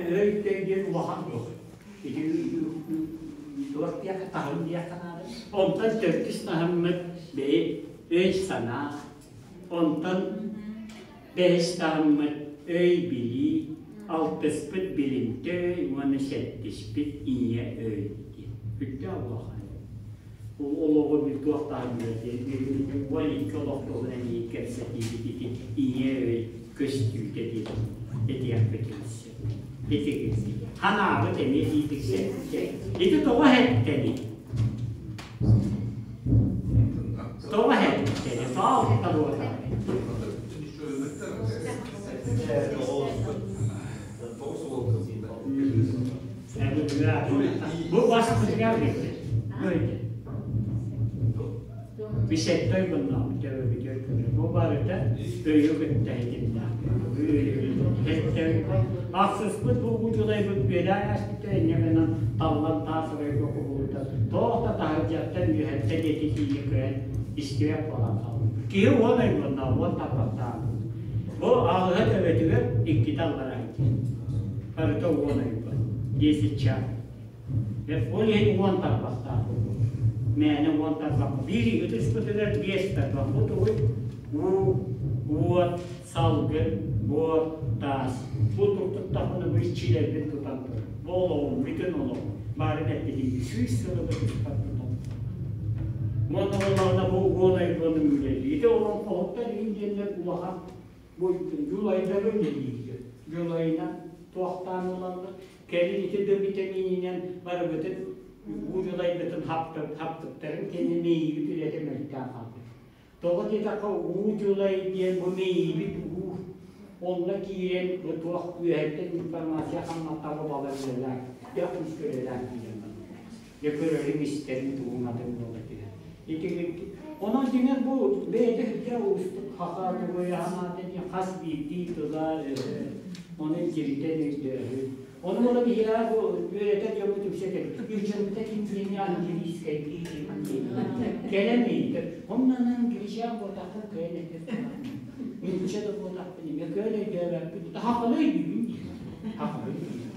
Өй-төй диэн улахан туох. Ити туох диэххэ, таһым диэххэ наада. Онтон төрдүс таһыммыт бэйи өй-санаа. Онтон бэһис таһыммыт өй-билии, алтыспыт билимтэ өй уонна сэттиспит ийэ өй диэн. Сүрдээх улахан. Олоҕу туох таһымыгар диэн 12 олох туһунан ийин кэпсэтиибит ити ийэ өй көстүүтэ диэн этиэхпитин сөп. Ити ханаабыт эмиэ диитик сэттэ. Ити тоҕо эттэний? Тоҕо эттэний? Тоҕо буота. Бу баспытыгар Böyle. Бисеттой муннаах төбөбүтүөр көрөр. Бу барыта өйү кытта ситимнээх. Ахсыспыт бу удьулайбыт үөлээн ааспыта инньэ гынан таллан таас оройго кубулута туох да таһырдьаттан үөһэттэн диэки тиийэ көрөн истибэт буолан хаалбыт. Киһи уон ойбонноох, уон тарбахтаах. Бу аҕыһа төбөтүгэр иккитэ аллара Барыта уон ойбон. Десять чар. Ол иһин уон тарбахтаах буолуо. Мээнэ уон тарбах. Биир ытыспытыгар биэс тарбах. Бу тугуй? Уу, уот, салгын, буор, таас. Бу туттахпына бу иччилэрбин тутан турар. Бу олоҕум, бүтүн олоҕум. Баарын эппитим 100 сылы ытыспар тутан Уонна олоҕуна бу уон ойбонум үлэлиир. Ити олоҥхоһуттар иһин диэннэр улахан бу дьулайдары үлэлииргэ. Дьулайынан туохтаан ылаллар. Кэлин ити да витамининэн барыбытын уу дьулайбытын хаптыктарын кэннэ мэйиибит үлэтэ мөлтөөн хаалбыт. Тоҕо диэтэххэ уу дьулай диэн бу мэйиибит уу онно киирэн бу туох үөһэттэн информация хамнаттаҕа балар үлэлээн, дьэ күүскэ үлэлээн киирэн барбыт. Дьэ көрөрүҥ, истэриҥ тугуҥ атын буола түһэр. Ити онон дьиҥэр бу бэйэтэ сүрдээх уустук хаха тугуй анаата диэн хас биирдии тыла ону дьиритэн өйдөөһүн. Ону буола биһиэхэ бу үөрэтэр дьоммут үксэ кэлбит. Үчүгүтэ ким диэни английскайдыы кэлэн ыйытар. Оннунан англичан буотахпын кыайан эппэт Нуучча да буотахпын эмиэ кыайан өйдөөбөппүн. Хахалы өйдүүбүн диир. Хахалы өйдүүбүн.